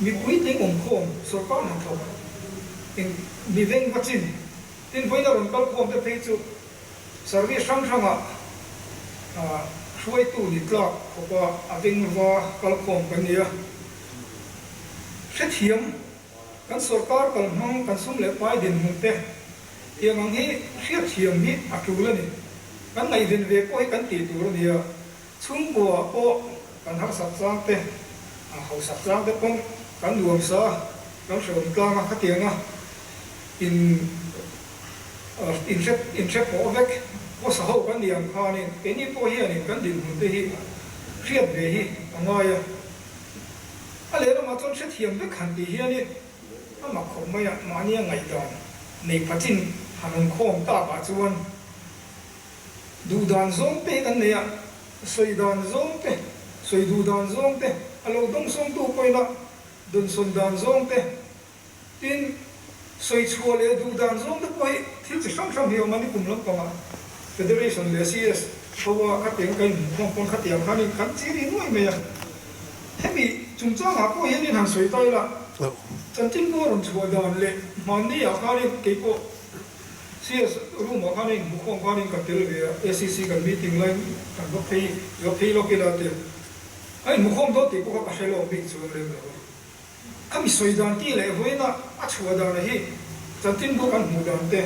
Mi puitling awmkhawm sawrkar hnathawk eng mi veng va chin tin vawiina rawn kal khawm te phei chu service hrang hrangah hruaitu ni tlak khawpa a veng va kal khawm kan ni a. Hrethiam kan sawrkar kalhmang kan sum leh pai dinhmun te tiang ang hi hriatthiam hi a tul a ni. Kan ngaihven ve pawh hi kan tih tur a ni a. Chhungkua pawh kan harsat chang te, hausak chang te pawn kan nuam sa, kan hrehawm tlang a, khatianga in inhre inhre pawh vek hmasa ho kan ni ang khanin keini pawh hianin kan dinhmun te hi hriat ve hi a ngai a. A lehlamah chuan hrethiam vek han tih hianin a mak khawp mai a, mahnia ngaihdan nei pha chin han awm khawm takah chuan Duh dan zawng te hi kan nei a, sawi dan zawng te, sawi duh dan zawng te, a lo dawngsawngtu pawhin a dawnsawn dan zawng te, tin, sawi chhuah leh duh dan zawng te pawh hi thil chi hrang hrang hi a awm a, nikum lampangah Federation leh CS ho a khatiang ka inhmuhkhawm pawn khatiang khanin kan chi ri nuai mai a. Hemi chungchangah pawh hianin han sawi ta ila, chanchin pawh rawn chhuah dan leh hmanni ah khanin keipawh, CS room ah khan a inhmuh khawm khanin ka tel ve a, ACC kan meeting laiin kan va phei va phei lawk ila tia a inhmuh khawm dawn tih pawh kha ka hre lawk bik chuan lem lo a. Khami sawi dan tih leh vawiina a chhuah dan a hi chanchin bu kan hmuh dan te,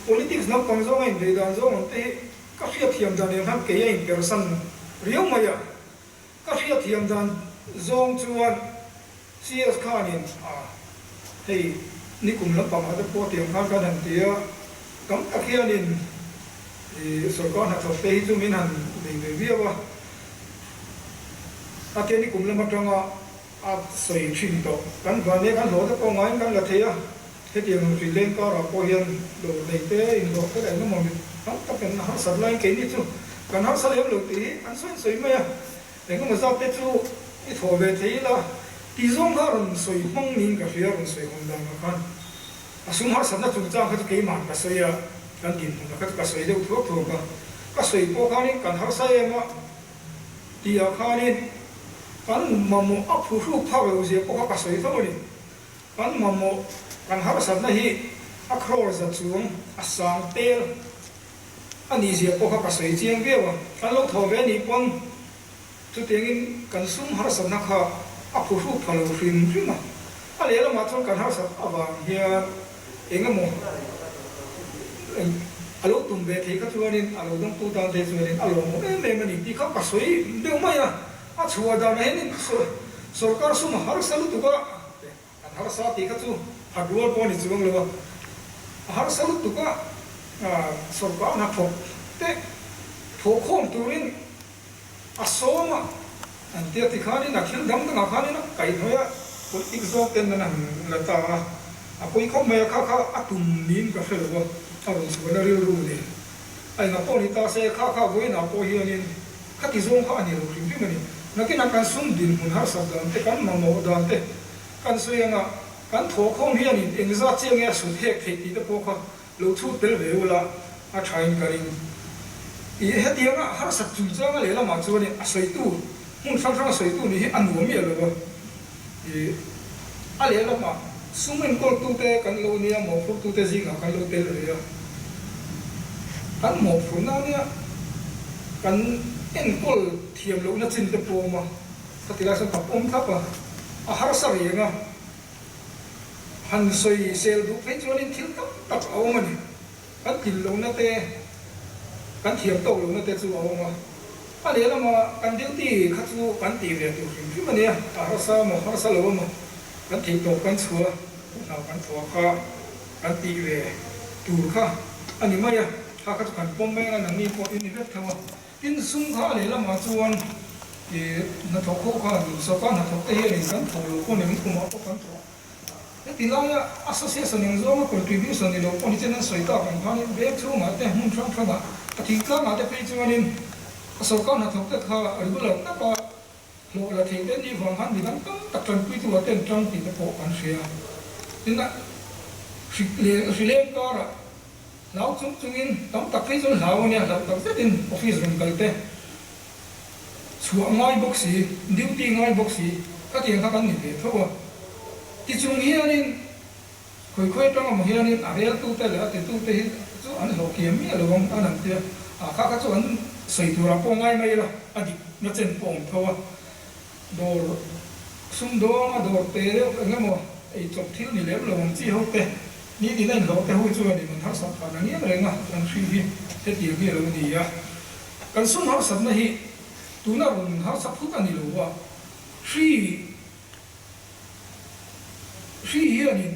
politics naupang zawnga inbeih dan zawng ang te hi ka hriatthiam dan nen khan kei a inpersan riau mai a. Ka hriatthiam dan zawng chuan CS khanin a hei nikum lampangah te pawh tiang khan kan han ti a, tam tak hianin i sawrkar hnathawk te hi chu min han bei ve viau a, a tia nikum lam atanga a sawi thin tawh. Kan vane kan hlawh te pawh ngaiin kan la thei a, hetiang ang hrilh leng karah pawh hian dawr nei te, inhlawh te leh engemaw mi tam tak in harsat laiin keini chu kan harsa lem lo tih hi an sawi sawi mai a, engemaw zat te chu i thawh ve thei ila tih zawng kha rawn sawi hmang niin ka hria, rawn sawi hawn dan ah khan a sum harsatna chungchang kha chu keimah ka sawi a, kan dinhmun ah kha chu ka sawi deuh thuak thuak a, ka sawi pawh khanin kan harsa em a. Tih ah khanin kan mamawh a phuhruk phak lo zia pawh kha ka sawi tho a ni. Kan mamawh kan harsatna hi a crore za chuang a sang tel a nih zia pawh kha ka sawi chiang viau a. Kan lo thaw ve anih pawn chutiangin kan sum harsatna kha a phuhruk pha lo hrim hrim a. A lehlamah chuan kan harsat avang hian eng emaw a lo tum ve thei kha chuanin a lo dawngtu tan te chuanin a lawmawm em em a ni tih kha ka sawi deuh mai a, a chhuah danah hianin sawrkar sum a harsa lutuk a, an harsa tih kha chu phat rual pawh a ni chuang lo a, a harsa lutuk a sawrkar hnathawk te thawhkhawm turin A sawm a, an tia ti khanin a thil dang dangah khanin a kaihhnawih a, politic zawk ten an han la ta a, a pawi khawp mai a, kha kha a tum niin ka hre lo a, a rawn chhuahna rilru nen a engah pawh ni ta se, kha kha vawiinah pawh hianin khati zawng kha a ni lo hrim hrim a ni. Nakinah kan sum dinhmun harsat dan te, kan mamawh dan te kan sawi anga kan thawhkhawm hianin engzat chiah nge a sut hek theih tih te pawh kha Lo chhut tel ve ula a thain ka ring. I hetianga harsat chungchanga lehlamah chuan a sawitu, hmun hrang hranga sawitu nih hi a nuam miah lo a. I a lehlamah sum enkawltute kan lo nia, mawhphurtute zingah kan lo tel ve a. Kan mawhphurhna nia kan enkawl thiam lohna chin te pawh a awm a, khati lai sawn ka pawm thlap a, a harsa reng a. Han sawi sel duh phei chuanin thil tam tak a awm a ni. Kan tlin lohna te, kan thiam tawk lohna te chu a awm a. A lehlamah kan duty kha chu kan tih ve tur hrim hrim a nia, a harsa maw harsa lo emaw kan theih tawp kan chhuah a, hna kan thawh kha kan tih ve tur kha a ni mai a. Kha kha chu kan pawm mai anga nangni pawh i ni vek tho a. Tin, sum kha a lehlamah chuan ih hnathawk ho khan sawrkar hnathawk te hianin kan thawk lo pawh ni, kumah pawh kan thawk. Heti laia association eng zawnga contribution ni lo pawh ni chen an sawi tak ang khanin bag chhungah te hmun hrang hrangah a thingtlangah te phei chuanin sawrkar hnathawk te kha regular taka hlawh la theih te nih vang khan midang tam tak tanpuitu ah te an tang tih te pawh kan hria. Tin, a hri leh hri leng karah Hlau chung chungin tam tak phei chuan hlau a nia, hlau tak zetin office rawn kal te chhuah ngai bawk si, duty ngai bawk si, khatiang kha kan ni ve tho a. Tichung hianin khawi khawi atang emaw hianin a reltute leh a titute hi chu an hlawh kiam miah lo ang an han tia, a kha kha chu an sawi turah pawh ngai mai ila a dik na chen pawh awm tho a. Dawr sumdawng a dawr te deuh eng emaw ei chawp thil ni lem lo ang chi ho te ni tin a inhlawh te hui chuanin an harsat phah na ngiang reng a, kan hri hi hetiang hi a lo ni a. Kan sum harsatna hi tuna rawn harsa phut a ni lo a, hri hri hianin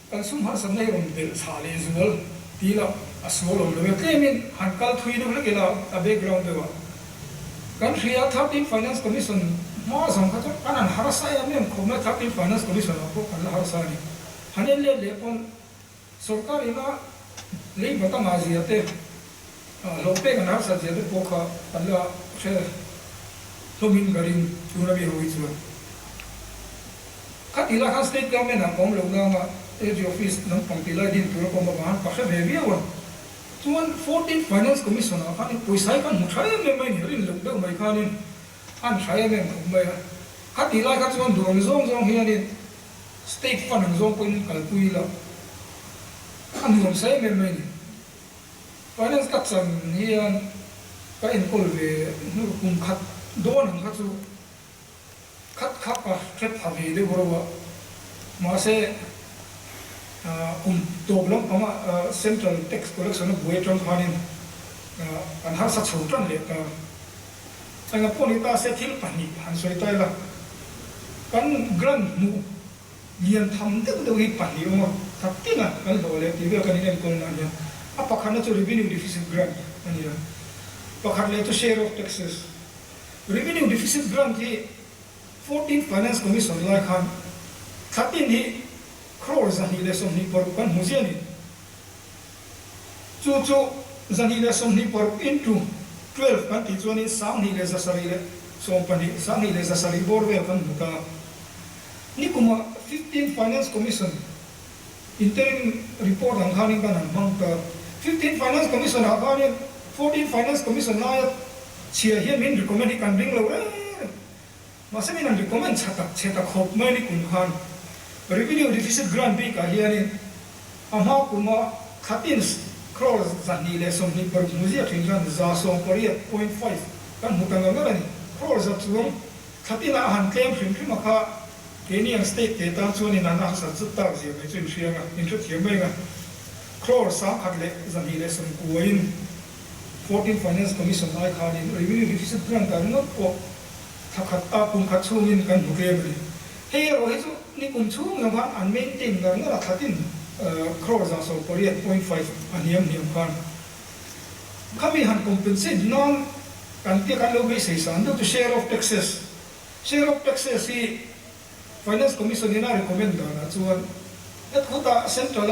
kan sum harsatna hi rawn belh chhah leh zual tih lah a sual awm lo e. Tlemin han kal thui deuh hlek ila a background deuh ah kan hria Thirteen Finance Commission hma zawng kha chu kan han harsa em em khawp mai Thirteen Finance Commission ah pawh kan la harsa a ni. Han en let leh pawn Sorkar ina lei bat a ngah zia te, hlawh pek an harsat zia te pawh kha kan la hre hlawmin ka ring tuna mi ho hi chuan. Khatih lai khan State Government ah ka awm loh nanga AG Office lampang tih lai din tura ka awm avang khan ka hre ve viau a. Chuan Fourteenth Finance Commission ah khan pawisa hi kan hmu tha em em mai ni, rin loh deuh mai khanin an tha em em khawp mai a. Khatih lai kha chuan duh ang zawng zawng hianin State fund ang zawng pawhin kalpui ila a nuam sa em em mai a ni. Finance ka chan hian ka enkawl ve hnu kum khat dawn ang kha chu khat kha ka hre pha ve deuh ro a, mahse kum tawp lampanga Central Tax Collection a buai atang khanin kan harsa chho tan leh ta. Enga pawh ni ta se thil pahnih han sawi ta ila, kan grant hmuh lian tham deuh deuh hi pahnih awm a, khat tin a kan hlawh leh tih vel kan inenkawl na ania. A pakhatna chu revenue deficit grant a ni a, pakhat leh chu share of taxes. Revenue deficit grant hi Fourteenth Finance Commission lai khan thla tin hi crore 226 kan hmu ziah a ni. Chu chu 226 into 12 kan tih chuanin 2172, 1700 bawr vel kan hmu ta. Nikumah Fifteenth Finance Commission interim report ang khanin kan han hmang ta. Fifteenth Finance Commission ah khanin Fourteenth Finance Commission laia chhia hian min recommend hi kan ring lo reng reng. Mahse min han recommend chha tak chhe ta khawp mai ni kum khan Revenue Deficit Grant bikah hianin a hma kuma khatin crore 226 hmu ziah thin khan 180.5 kan hmu ta ngar ngar a ni. Crore za chuang khatinah a han tlem hrim hrim a kha keini ang state te tan chuanin an harsat zut tak zia mai chu inhriang a, inhrethiam mai ang a. Crore 1129-in Fourteenth Finance Commission ai khanin Revenue Deficit Grant ah ringawt pawh Thla khat a kum khat chhungin kan hmu tlem a ni. Hei erawh hi chu ni kum chhung zawng khan an maintain ngar ngar a, thla tin crore 180.5 a hniam hniam khan khami han compensate nan kan tia kan lo beisei san deuh chu share of taxes. Share of taxes hi Finance Commission in a recommend danah chuan hetkhuta central a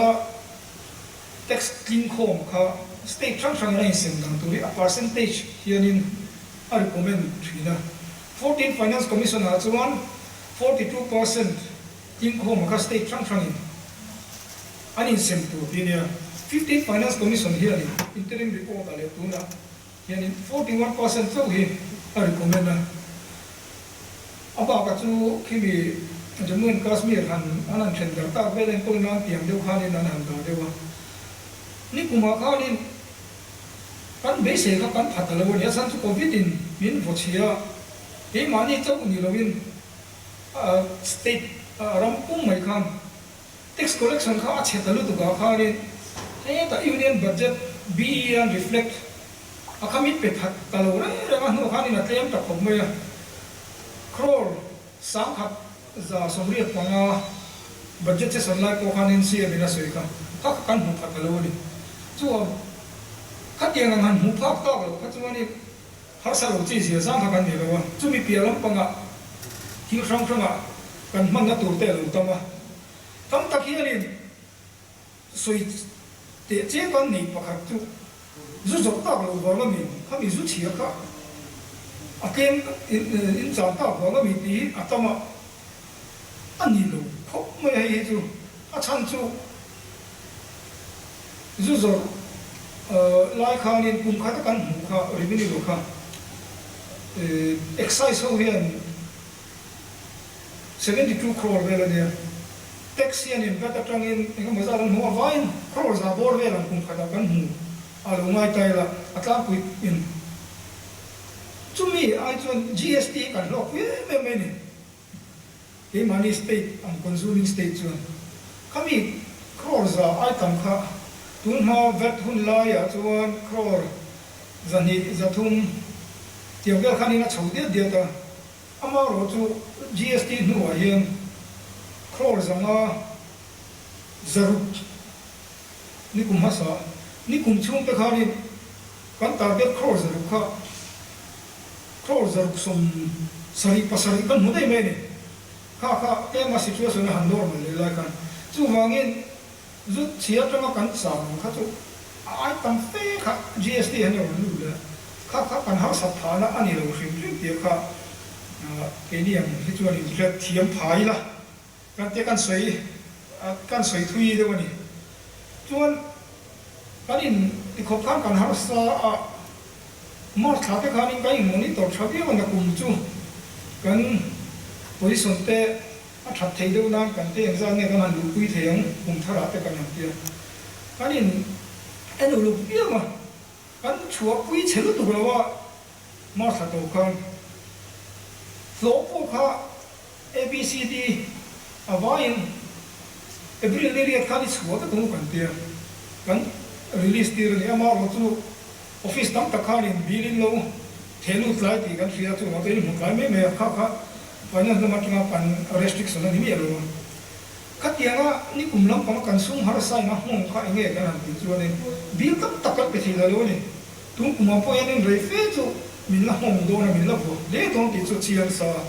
tax tling khawm kha state hrang hrangin a insem dan tur hi a percentage hianin a recommend thin a. Fourteenth Finance Commission ah chuan 42% tling khawm kha state hrang hrangin an insem tur tih a nia. Fifteenth Finance Commission hianin interim report ah leh tunah hianin 41% chauh hi a recommend a. A bakah chu khimi Jammu and Kashmir han an han then darh tak vel enkawl nan tiang deuh khanin an han dah deuh a. Nikumah khanin kan beisei kha kan phat a lo a ni. A chhan chu Covid in min vaw chhia a, keimahni chauh ni loin state ram pum mai khan tax collection kha a chhe ta lutuk ah khanin hetah Union Budget BE an reflect A kha min pe that ta lo reng reng a, hnuah khanin a tlem ta khawp mai a. Crore 1185 budget session lai pawh khan NCM in a sawi kha, kha kha kan hmu phat ta lo a ni. Chuan khatiang ang han hmuh phak tak loh kha chuanin harsa lo chi zia zang kha kan ni lo a, chumi piah lampangah thil hrang hrangah kan hmanna tur te a lo tam a. Tam tak hianin Sawi teh che kan neih pakhat chu zu zawrh tak lo vang a mi, khami zu chhia kha a tlem in chan tak vang a mi tih hi a tam a, a ni lo khawp mai a hei hi chu a chhan chu zu zawrh lai khanin kum khat a kan hmuh kha revenue kha excise ho hian 72 crore vel a nia. Tax hianin vat atangin engemaw zat an hmu avangin crore za bawr vel ang kum khatah kan hmu a lo ngai ta ila a tlangpui in chumi ai chuan GST kan hlawkpui em em mai a ni. Keimahni state ang consuming state chuan khami crore za ai tam kha tun hma vat hun laiah chuan crore 200 300 tiang vel khanin a chho diat diat a. Amaherawh chu GST hnuah hian crore 500 nikum hmasa nikum chhungte khanin kan target crore 600 kha crore 677 kan hmu daih mai a ni. Kha kha tlema situation a han normal leh lai khan chuvangin Zu chhia atanga kan chang ang kha chu a ai tam fe kha GST hian a rawn lut leh a, kha kha kan harsat phahna a ni lo hrim hrim tih kha keini ang hi chuan in hriat thiam phai ila kan tia kan sawi kan sawi thui deuh a ni. Chuan kan in tikhawp khan kan harsa a, March thla te khanin kan in monitor tha viau a nakum chu kan position te A that theih deuh nan kan te engzat nge kan han luhpui thei ang kum tharah te kan han ti a. Kan in en uluk viau a, kan chhuahpui chhe lutuk lo a, March thla tawp khan hlawh pawh kha ABCD a vaiin April ni riat khan i chhuah vek ang u kan ti a, kan release tir a ni. Amaherawh chu Office tam tak khanin bill in lo theh lut tlai tih kan hria chuvang chuan in hmu tlai mai mai a, kha kha finance lam atanga kan restriction a ni miah lo a. Khatianga nikum lampanga kan sum harsa in a nghawng kha enge kan han tih chuanin bill tam tak kan pe thei la lo a ni. Tun kumah pawh hianin rei fe chu min la nghawng dawn a, min la vuah hle dawn tih chu chiang sa a.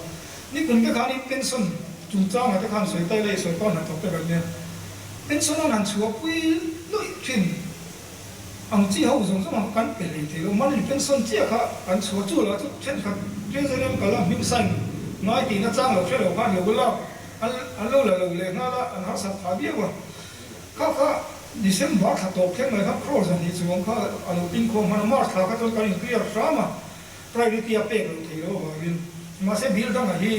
Nikum te khanin pension chungchangah te khan sawi tai leh sawrkar hnathawk te kan nia. Pension an han chhuahpui luih thin. Ang chi ho zawng zawng ang kan pe hlei thei lo. Monthly pension chiah kha kan chhuah chu lah chu thenkhat Treasury an kal a, hming sign ngai tihna chang lo hre lo khan lo lak an lo la lo leh nghal a, an harsat phah viau a. Kha kha December thla tawp thleng mai khan crore 200 chuang kha a lo pin khawm hman a, March thla kha chuan kan in clear hram a, priority a pek lo thei lo avangin. Mahse bill dangah hi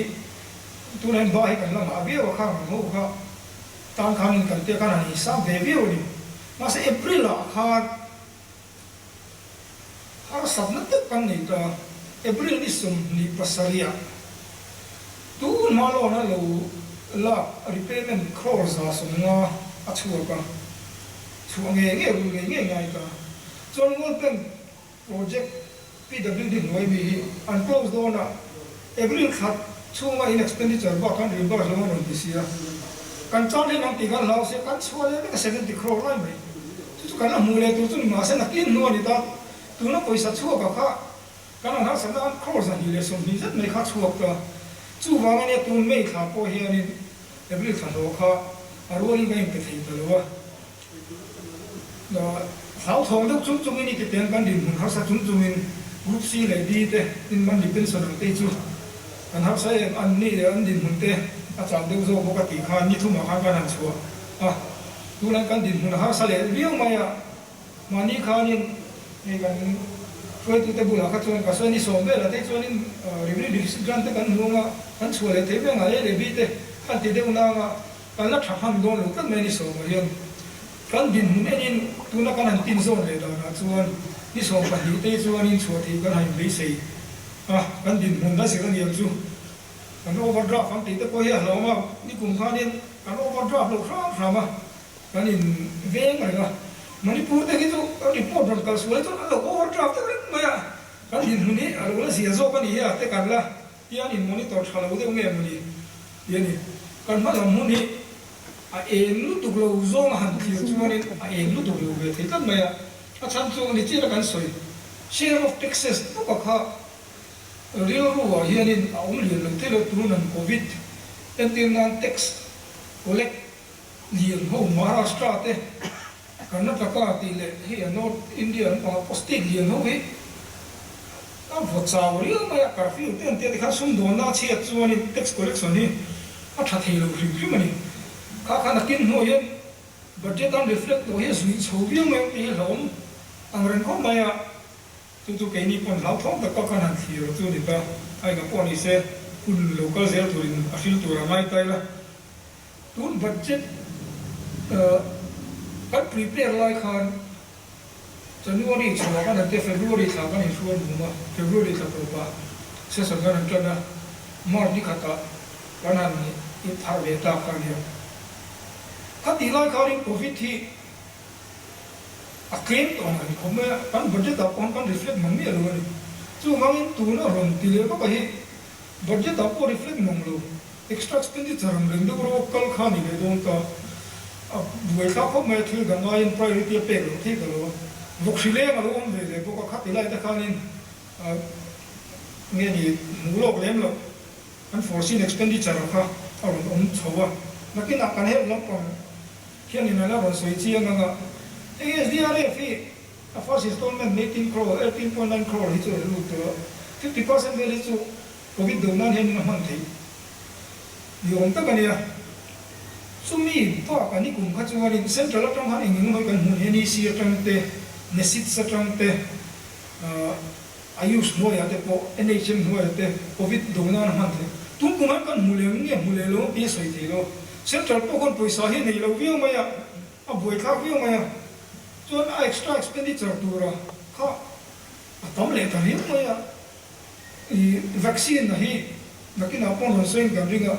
tunah hian ba hi kan la ngah viau a, khang ang ho kha tan khanin kan tia khan han insam ve viau a ni. Mahse April ah khan harsatna deuh kan nei ta, April ni 27 ah tun hma loan a lo lak repayment crore 150 a chhuak a, chhuah ngei ngei rul ngei ngei ngai ta. Chuan World Bank Project PWD hnuai mi hi an close dawn a, April thla chhunga in expenditure bak an reimburse lo an rawn ti si a, kan tan hian ang tih kan hlau sia, kan chhuah leh vek a 70 crore lai mai. Chu chu kan la hmuh leh tur chu ni mahse nakin hnu a ni ta, tuna pawisa chhuak ah kha kan han harsatna an crore 220 zet mai kha chhuak ta. Chuvang ania tun May thla pawh hianin April thla hlawh kha a rualin kan inpe thei ta lo a. Hlauthawng deuh chung chungin i ti teng kan dinhmun harsa chung chungin Group C leh D te in monthly pension ang te hi chu kan harsa em an nih leh an dinhmun te a chak deuh zawk bawk a tih khan ni thumah khan kan han chhuah a, tunah kan dinhmun a harsa leh viau mai a, mahni khanin hei kan hruaitute bulah kha chuan ka sawi ni sawm velah te chuanin revenue deficit grant te kan hmu anga kan chhuah leh thei veng a, A leh B te khan ti deuh nang a. Kan la tha hman dawn lo tlat mai ni sawmah hian kan dinhmun enin tuna kan han tin zawn leh danah chuan ni 12 te chuanin chhuah theih kan han inbeisei a, kan dinhmun a zir a niang chu. Kan overdraft an tih te pawh hi a hlauhawm a, nikum khanin kan overdraft lo hram hram a, kan in veng reng a. Manipur te hi chu report rawn kal sual chuan an lo overdraft deuh reng mai a, kan dinhmun hi a lo la zia zawk a ni hi a te kan la Hian in monitor tha lo deuh nge mawni ti a ni. Kan hma lam hun hi a eng lutuk lo zawng a han thlir chuanin a eng lutuk lo ve thei tlat mai a. A chhan chu ni chiah kan sawi share of taxes bawk a kha rilru ah hianin a awm lian lo thei lo tun an covid entir nan tax collect lian ho Maharashtra te Karnataka tih leh hei a North India lampangah pawh state lian ho hi a vaw chau riau mai a, curfew te an tia tikhan sumdawnna a chhiat chuanin tax collection hi a tha thei lo hrim hrim a ni. Kha khan a kin hnuah hian budget an reflect loh hi a zuih chho viau mai ang tih hi hlauhawm ang reng khawp mai a, chu chu keini pawn hlauthawng tak tak khan han thlir chu a ni ta, a enga pawh ni se hun lo kal zel turin a hril tur a ngai ta ila. Tun budget kan prepare lai khan January chhuah kan han tia, February thla kan inhrual mum a, February thla tawpah session kan han tan a, March ni khatah kan han inpharh ve tak kha a nia. Khatih lai khanin Covid hi a tlem tawh ang a ni khawp mai a, kan budget ah pawh kan reflect mang miah lo a ni. Chuvangin tuna rawn ti leh vak a hi budget ah pawh reflect mang lo, extra expenditure ang reng deuh rawh kal kha a ni leh dawn ta. A buaithlak khawp mai a, thil dang aiin priority a pek loh theih ta lo a, vawk hri leng a lo awm ve leh bawk a, khati lai te khanin nge ni hmuh lawk lem loh. Kan foreseen expenditure kha a rawn awm chho a, nakinah kan help lampang hianin a la rawn sawi chiang ang a, hei SDRF hi a first installment 18 crore, 18.9 crore hi chu a rawn lut tawh a, 50% vel hi chu Covid do nan hianin a hman theih ni awm tak a nia. Chumi bakah nikum kha chuanin Central atang khan eng eng emaw hi kan hmuh ni, NEC atang te, NESIDS atang te, Ayush hnuaiah te pawh, NHM hnuaiah te Covid do nan a hman theih. Tun kum hian kan hmu leh nge hmu leh lo tih a sawi thei lo. Central pawh khawn pawisa hi nei lo viau mai a, a buaithlak viau mai a. Chuan a extra expenditure tura kha a tam leh ta riau mai a. I vaccine a hi nakinah pawh rawn sawiin kan ring a,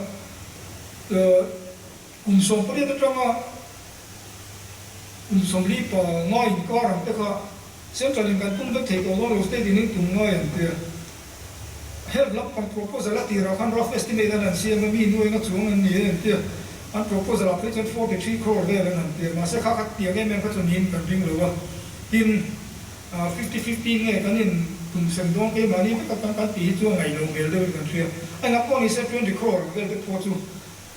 kum 18 atanga kum 45 inkar ang te kha Central in kan tum vek thei tawh dawn lo, state in in tum ngai an tia. Health lampang proposal a tirah khan rough estimate an han siam a, mi nuain a chuang an ni e an tia. An proposal ah phei chuan 43 crore vel an han tia, mahse kha kha tiang em em kha chu niin kan ring lo a. Tin, fifty fifty nge kan in tum sem dawn keimahni vek a kan kan tih hi chu a ngaih loh hmel deuhin kan hria. A engah pawh ni se 20 crore vel te pawh chu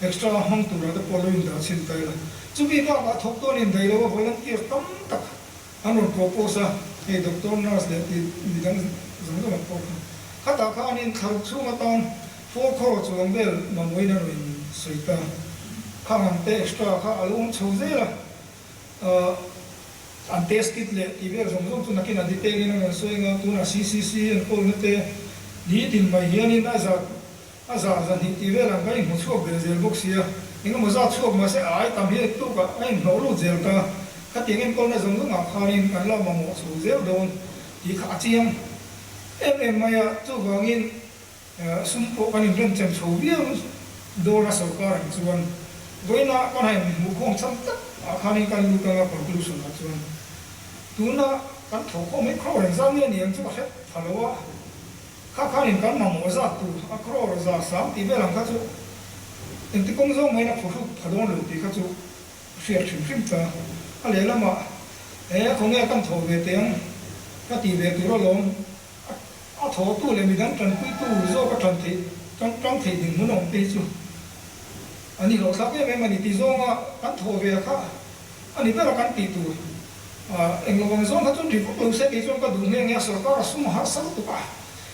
extra hmang turah te pawh lo in dah chhin ta ila. Chumi bakah thawk dawn in daih lo a, volunteer tam tak An rawn propose a, hei doctor, nurse leh tih midang zawng zawng an pawh kha. Khatah khanin thlaruk chhung atan 4 crore chuang vel mamawhin a rawn insawi ta. Khang ang te extra kha a lo awm chho zel a, ahh an test kit leh tih vel zawng zawng chu nakin a detail in a rawn sawi anga, tunah CCC an kawlna te nitin mai hianin a zat A zah zahnih tih vel ang ka inhmu chhuak ve zel bawk sia, engemaw zat chhuak mahse a ai tam hi tukah a inhnawh lut zel ta. Khatiang enkawlna zawng zawngah khanin kan la mamawh chho zel dawn tih kha a chiang em em mai a, chuvangin sum pawh kan inremchem chho viau dawn a sawrkar ang chuan vawiinah kan han inhmuhkhawm chhan tak ah khanin kan lut anga conclusion ah chuan tuna kan thawhkhawm hi crore engzat nge ni ang chu ka hre pha lo a. Kha khanin kan mamawh zat tur a crore za sang tih vel ang kha chu engti kawng zawng maiin a phuhruk pha dawn lo tih kha chu a hriat hrim hrim ta. A lehlamah he khawnge kan thaw ve teh ang ka tih ve tur alawm a thawhtu leh midang tanpuitu zawk a tan theih tang theih dinhmun a awm te hi chu a ni hlawhthlak em em a ni tih zawnga kan thaw ve kha a ni ber a kan tih tur. Eng lo ang zawng kha chu ri vak lo se kei chuan ka duh nghe nghe a, sorkar a sum a harsa lutuk a,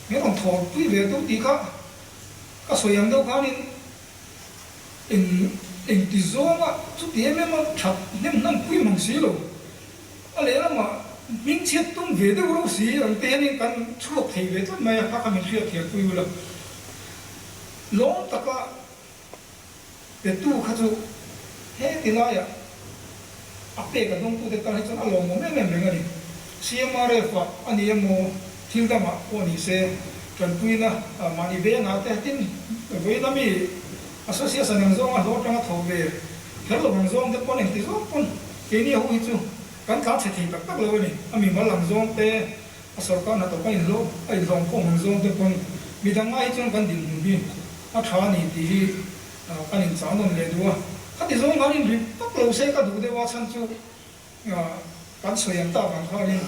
min rawn thaw pui ve deuh tih kha ka sawi ang deuh khanin eng eng ti zawnga chuti em em a that hnem hnan pui mang si lo, a lehlamah hming chhiat tum ve deuh reuh si ang te hianin kan chhuak thei ve tlat mai a, kha kha min hriat thiam pui ula lawm taka. Petu kha chu he ti laiah a pek a dawngtute tan hi chuan a lawmawm em em reng a ni. CMRF ah a ni emaw thil dangah pawh ni se tanpuina mahni vengah te tin vawiina mi association ang zawnga hlawh atanga tho ve kher lo ang zawng te pawn engti zawng pawn keini ho hi chu kan tlan chhe thei tak tak lo a ni. A mimal ang zawng te a sorkar hnathawk a inhlawh a inhlawmkhawm ang zawng te pawn midang ai hi chuan kan dinhmun hi A tha a ni tih hi kan inchah nawn leh duh a, khati zawng khan inri vak lo se ka duh deuh a chhan chu kan sawi ang tak ang khanin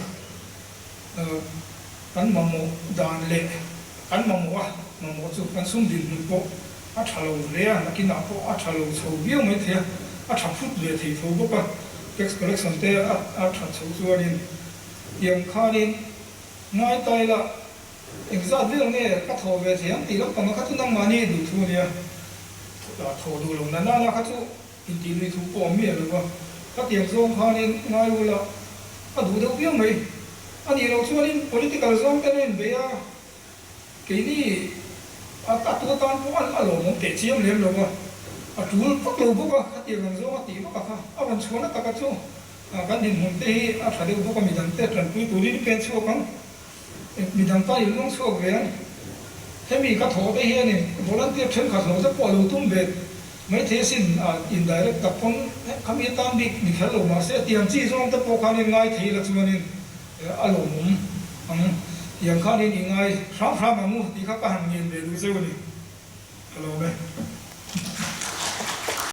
kan mamawh dan leh kan mamawh a, mamawh chu kan sum dinhmun pawh a tha lo hle a, nakinah pawh a tha lo chho viau mai thei a, a tha phut ve thei tho bawk a, tax collection te a tha chho chuanin tiang khanin ngai ta ila. Engzat vel nge ka thaw ve thei ang tih loh panga kha chu nangmahni duh thu a nia. Thaw duh lo na nana kha chu intih lui thu pawh a awm miah lo va. Khatiang zawng khanin ngai ula a duh deuh viau mai. A nih loh chuanin political zawng ten a inbei a, keini a tu atan pawh a lawmawm teh chiam lem lo va. A tul vak lo bawk a, khatiang ang zawng a tih vak a kha. A rawn chhuahna taka chu kan dinhmun te hi a tha deuh bawk a, midang te tanpui turin i pen chhuak ang, midang tan i luang chhuak ve ang. Hemi ka thawh te hianin volunteer thenkhat hlawh te pawh a lo tum ve maithei asin, indirect tak pawn khami atan bik ni kher lo mahse tiang chi zawng te pawh khanin ngai thei la chuanin a lawmawm ang. Tiang khanin i ngai hram hram ang u tih kha ka han ngen ve duh zeuh a ni. Ka lawm e.